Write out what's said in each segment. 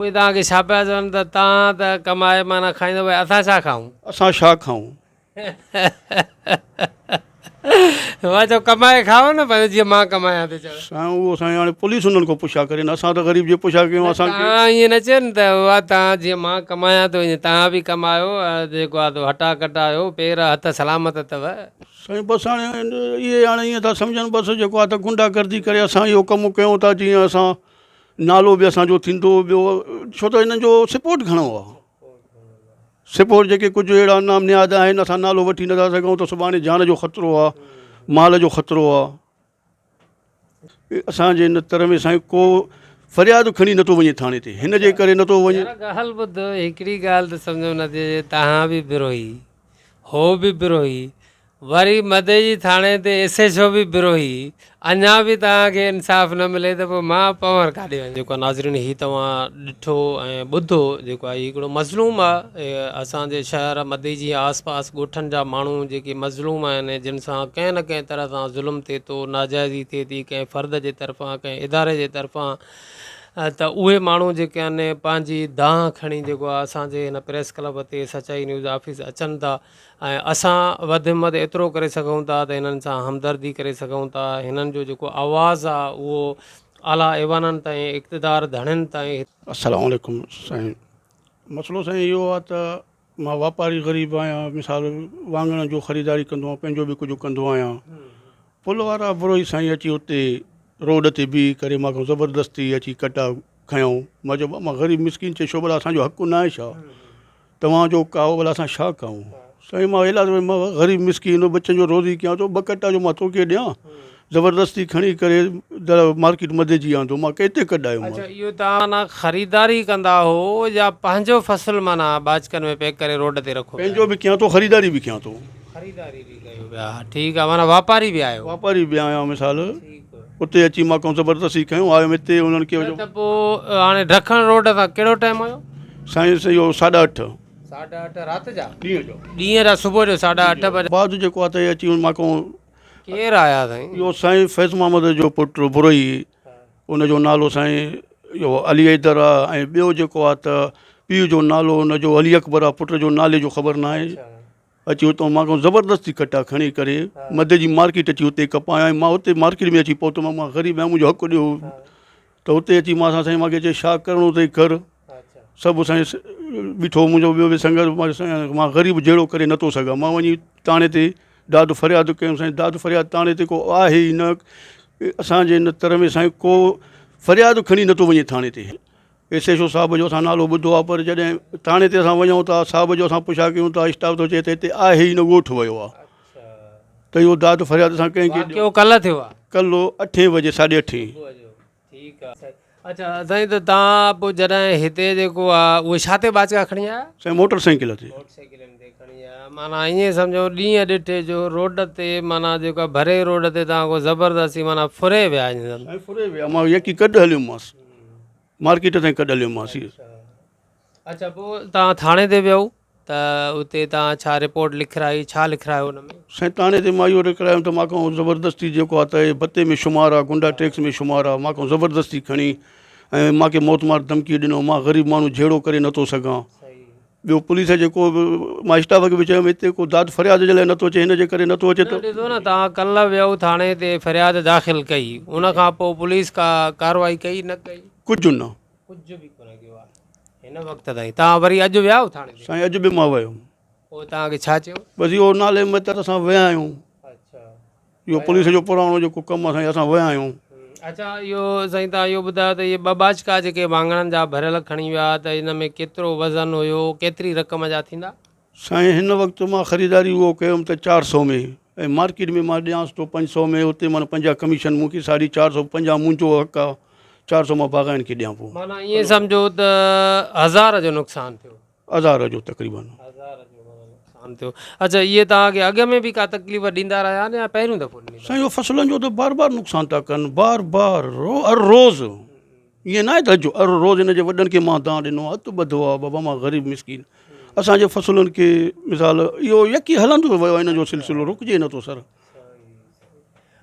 اهي توهان کي ڇا پيا چون ته توهان ته ڪمائي معنيٰ کائيندو ڀئي اسان ڇا کائون. اسان ڇا کائون. مان چيو ڪمائي کائو نه پنهنجو جيئن مان ڪمايان ٿي چوي. سائين اهو سائين هاڻي پوليس انهن کان پڇا ڪري نه اسان ته غريب جي پڇا ڪيون اسان کي. توهان ائين نه چئو نه ته اها توهان جيئن مان ڪمايان ٿو ائين توهان به ڪمايو جيڪو آهي سو هٽا ڪٽا آهيو پير هٿ سلامت اٿو. سائين بس هاڻي اهي هاڻي ائين ٿا سمجهن بس جيڪو آهي ته غنڊا گردي ڪري اسان اهو ڪم ڪيون ٿا جيئن اسان نالو به اسان جو ٿيندو ٻيو ڇو ته هنن جو سپورٽ گهڻو آهي سپورٽ جيڪي ڪجهه اهڙا نام نهاد آهن اسان نالو وٺي نٿا سگهون ته سڀاڻي جان جو خطرو آهي مال جو خطرو آهي اسانجي هن تر ۾ سائين ڪو فرياد کڻي نٿو وڃي ٿاڻي تي هن جي ڪري نٿو وڃي. يار ڳالهه ٻڌ هڪڙي ڳالهه ته سمجهه ۾ نٿي اچي تهان به بروهي هو به بروهي وري مدئجي ٿاڻي تي ايس ايڇ او به بروهي، اڃا به توهان کي انصاف نه ملي ته پوء مان پنهور ڪاڏي وڃان. جيڪو ناظرين هي توهان ڏٺو ۽ ٻڌو جيڪو آهي هي هڪڙو مظلوم آهي اسان جي شهر مدئجي آس پاس ڳوٺن جا ماڻهو جيڪي مظلوم آهن جن سان ڪنهن نه ڪنهن طرح سان ظلم ٿئي ٿو ناجائزي ٿئي ٿي ڪنهن فرد جي طرفان ڪنهن اداري جي طرفان ته اهي ماڻهو جيڪي آهن پنهنجي دانهن کڻي جيڪو آهي اسان جي هن پريس ڪلب تي سچائي نيوز آفيس اچن ٿا ۽ اسان وڌ ۾ وڌ ايترو ڪري سگهون ٿا ته هنن سان همدردي ڪري سگهون ٿا هنن جو جيڪو آواز آ اهو اعليٰ ايوانن تائين اقتدار ڌڻين تائين. السلام عليڪم سائين مسئلو سائين اهو آ ته مان واپاري غريب آهيان مثال واڱڻ جو خريداري ڪندو آهيان پنهنجو به ڪجهه ڪندو آهيان پل وارا بروهي سائين اچي اتي روڊ تي بيهي ڪري مان کان زبردستي اچي ڪٽا کنيائون مان چيو مان غريب مسڪين چي ڇو ڀلا اسان جو حق ناهي ڇا توهان جو ڪائو ڀلا اسان ڇا ڪائون سائين مان ايلاز ۾ مان غريب مسڪين ٻچن جو روزي ڪيان ٿو ٻه ڪٽا جو مان توکي ڏيان زبردستي کڻي ڪري در مارڪيٽ مدي جي آندو مان ڪيتي ڪڍايو اڇا اهو توهان معنيٰ خريداري ڪندا هو يا پنهنجو فصل معنيٰ ٻاچڪن ۾ پيڪ ڪري روڊ تي رکو پيا پنهنجو به ڪيان ٿو خريداري به ڪيان ٿو. خريداري به ڪيو پيا ٺيڪ آ معنيٰ واپاري به آهيو. واپاري به آهيان مثال اتي اچي مان کان زبردستي کنيو آيم هتي انهن کي ته پوء هاڻي ڊکڻ روڊ تان ڪهڙو ٽائيم هيو؟ سائين اهو ساڍا اٺ. ساڍا اٺ رات جا؟ ڏينهن جو. ڏينهن جا صبح جو ساڍا اٺ بجا. بعد جيڪو آ ته اچي مان کان. ڪير آيا سائين؟ اهو سائين فيض محمد جو پٽ بروهي ان جو نالو سائين اهو علي حيدر آ ۽ ٻيو جيڪو آ ته پيء جو نالو ان جو علي اڪبر آ پٽ جو نالي جو خبر ناهي. اچي اتان مان کان زبردستي ڪٽا کڻي ڪري مدي جي مارڪيٽ اچي اتي ڪپايا ۽ مان اتي مارڪيٽ ۾ اچي پهتم مان غريب آهيان منهنجو حق ڏيو ته اتي اچي مان سان سائين مانکي چئي ڇا ڪرڻو اٿئي ڪر سڀ سائين بيٺو منهنجو ٻيو به سنگت مان غريب جهڙو ڪري نٿو سگهان مان وڃي ٿاڻي تي داد فرياد ڪيم سائين داد فرياد ٿاڻي تي ڪو آهي ئي نه اسانجي هن تر ۾ سائين ڪو فرياد کڻي نٿو وڃي ٿاڻي تي ايس ايڇ او صاحب جو اسان نالو ٻڌو آهي پر جڏهن ٿاڻي تي اسان وڃون ٿا صاحب جو اسان پڇا ڪيون ٿا اسٽاف ٿو چئي ته هتي آهي ئي نه ڳوٺ ويو آهي ته اهو داد فرياد اسان ڪنهن کي واقعو ڪلهه ٿيو آهي ڪلهه اٺين بجي ساڍي اٺين ٺيڪ آهي اڇا سائين ته تان پوء جڏهن هتي جيڪو آهي اهي ڇا تي ٻاچڪا کڻي آيا سائين موٽر سائيڪل تي موٽر سائيڪلن تي کڻي آيا معنيٰ ائين سمجهو ڏينهن ڏٺي جو روڊ تي معنيٰ جيڪو ڀري روڊ تي تان کو زبردستي معنيٰ ڦري ويا سائين ڦري ويا مان يڪي ڪڏ هليومانس مارڪيٽ تائين ڪڏ هليومانس. اڇا پوء توهان ٿاڻي تي ويو ته اتي توهان ڇا رپورٽ لکرائي ڇا لکرايو ان ۾؟ سائين ٿاڻي تي مان اهو لکرايم ته مان کان زبردستي جيڪو آ ته ڀتي ۾ شمار آ گنڊا ٽيڪس ۾ شمار آ مان کان زبردستي کڻي ۽ مان کي موت مار ڌمڪي ڏنو مان غريب ماڻهو جهيڙو ڪري نٿو سگهان ٻيو پوليس جيڪو به مان اسٽاف کي به چيم هتي ڪو داد فرياد جي لاء نٿو اچي هن جي ڪري نٿو اچي ته. ڏسو نه توهان ڪلهه ويو ٿاڻي تي فرياد داخل ڪئي ان کان پوء پوليس ڪا ڪارروائي ڪئي نه ڪئي؟ ڪجهه نه. ڪجهه به ڪونه ڪيو آهي هن وقت تائين توهان وري اڄ ويا آهيو ٿاڻي تي؟ سائين اڄ به مان ويم. پوء توهان کي ڇا چيو؟ بس اهو نالي ۾ ته اسان ويا آهيون. اڇا. اهو پوليس جو پراڻو جيڪو ڪم آهي سائين اسان ويا آهيون. اڇا اهو سائين توهان اهو ٻڌايو ته اهي ٻه ٻاچڪا جيڪي واڱڻن جا ڀريل کڻي ويا ته ان ۾ ڪيترو وزن هيو ڪيتري رقم جا ٿيندا؟ سائين هن وقت مان خريداري اهو ڪيم ته 400 ۾ ۽ مارڪيٽ ۾ مان ڏيانس ٿو 500 ۾ اتي معنيٰ 50 ڪميشن مون کي ساڍي 450 منهنجو حق آهي 400 مان باغائين کي ڏيان پيو. معنيٰ ائين سمجهو ته هزار جو نقصان ٿيو. هزار جو تقريبن. هزار جو معنيٰ نقصان ٿيو. اڇا اهي توهان کي اڳ ۾ به ڪا تڪليف ڏيندا رهيا آهن يا پهريون دفعو ڏني اٿن؟ سائين اهو فصلن جو ته بار بار نقصان ٿا ڪن بار بار هر روز ائين ناهي ته اڄ هر روز هن جي وڏن کي مان دانهن ڏنو آهي هٿ ٻڌو آهي بابا مان غريب مسڪين اسان جي فصلن کي مثال اهو يڪي هلندو ويو آهي هن جو سلسلو رڪجي نٿو سر.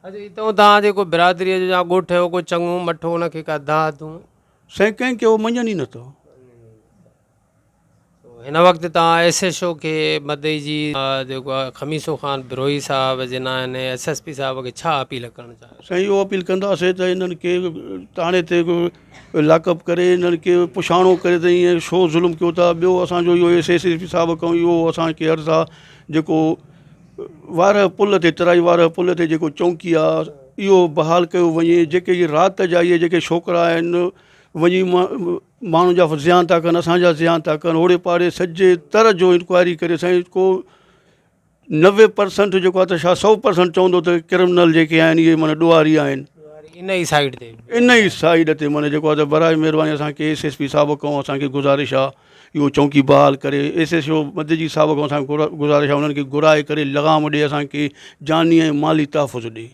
اڇا اتان توهان جي ڪو برادريء جو يا ڳوٺ جو ڪو چڱو مٺو ان کي ڪا دانهن دون؟ سائين ڪنهن کي اهو مڃن ئي نٿا. هن وقت توهان ايس ايڇ او کي مدئي جي جيڪو آهي خميسو خان بروهي صاحب جن آهن ايس ايس پي صاحب کي ڇا اپيل ڪرڻ چاهيو؟ سائين اهو اپيل ڪنداسين ته انهن کي ٿاڻي تي لاڪ اپ ڪري انهن کي پڇاڻو ڪري ته ائين ڇو ظلم ڪيو ٿا ٻيو اسانجو اهو ايس ايس پي صاحب کان اهو اسانکي عرض آهي جيڪو وارهه پل تي ترائي وارهه پل تي جيڪو چونڪي آهي اهو بحال ڪيو وڃي جيڪي اهي رات جا اهي جيڪي ڇوڪرا آهن وڃي ماڻهن جا زيان ٿا ڪن اسان جا زيان ٿا ڪن اوڙي پاڙي سڄي تر جو انڪوائري ڪري سائين ڪو 90% جيڪو آهي ته ڇا 100% چوندو ته ڪرمنل جيڪي آهن اهي معنيٰ ڏوهاري آهن ان ئي سائيڊ تي ان ئي سائيڊ تي معنيٰ جيڪو آهي ته برائي مهرباني اسانکي ايس ايس پي صاحب کان اسانکي گذارش آهي اهو چونڪي بحال ڪري ايس ايس او مدجي صاحب کان اسانکي گذارش آهي انهن کي گهرائي ڪري لغام ڏي اسانکي جاني ۽ مالي تحفظ ڏي.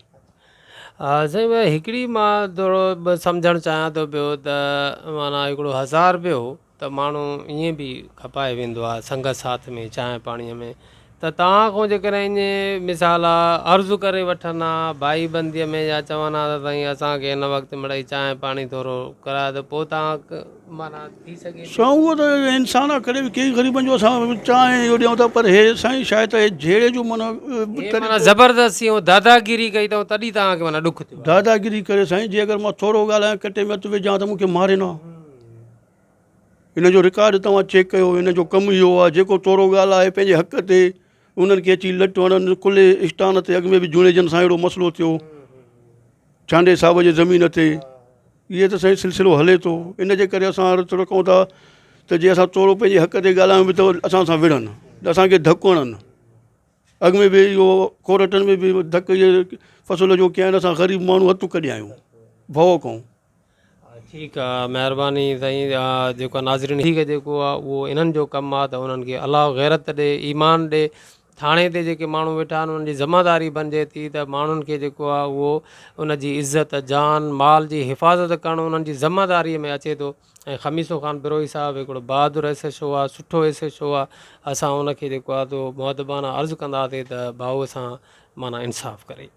سائين هڪڙي مان ٿورو سمجهڻ چاهيان ٿو پيو ته معنيٰ هڪڙو هزار رپيو ته ماڻهو ائين به کپائي ويندو آهي سنگت ساٿ ۾ چانهه پاڻيء ۾ ته توهان کان جيڪڏهن ائين مثال آ عرض ڪري وٺن ها ڀائي بنديء ۾ يا چون ها ته سائين اسان کي هن وقت مڙئي چانهه پاڻي ٿورو ڪرايو ته پوء توهان معنيٰ ٿي سگهي ٿي. سائين اهو ته انسان آ ڪڏهن به ڪيئي غريبن جو اسان چانهه اهو ڏيون ٿا پر هي سائين شايد ته هي جهيڙي جو معنيٰ هي معنيٰ زبردستي ۽ داداگيري ڪئي اٿئون تڏهن توهان کي معنيٰ ڏک ٿيو آهي. داداگيري ڪري سائين جي اگر مان ٿورو ڳالهايان ڪٽي ۾ هٿ وجهان ته مون کي مارين ها. هن جو رڪارڊ توهان چيڪ ڪيو هن جو ڪم اهو آ جيڪو ٿورو ڳالهائي پنهنجي حق تي انهن کي اچي لٽ هڻن کلي اسٽان تي اڳ ۾ به جوڻيجن سان اهڙو مسئلو ٿيو. چانڊيي صاحب جي زمين تي اهي ته سائين سلسلو هلي ٿو ان جي ڪري اسان عرض رکون ٿا ته جي اسان ٿورو پنهنجي حق تي ڳالهايون به ته اسان سان وڙهن ته اسانکي ڌڪ هڻن اڳ ۾ به اهو ڪورٽن ۾ به ڌڪ اهي فصل جو ڪيا آهن اسان غريب ماڻهو هٿ ڪڍي آيون ڀؤ کان. ٺيڪ آ مهرباني سائين جيڪو ناظرين ٺيڪ جيڪو آ اهو انهن جو ڪم آ ته انهن کي الله غيرت ڏي ايمان ڏي ٿاڻي تي جيڪي ماڻهو ويٺا آهن انهن جي ذمه داري بنجي ٿي ته ماڻهن کي جيڪو آهي اهو ان جي عزت جان مال جي حفاظت ڪرڻ انهن جي ذمه داري ۾ اچي ٿو ۽ خميسو خان بروهي صاحب هڪڙو بهادر ايس ايڇ او آهي سٺو ايس ايڇ او آهي اسان ان کي جيڪو آهي تو مؤدبانه عرض ڪنداسين ته ڀائو سان معنيٰ انصاف ڪري.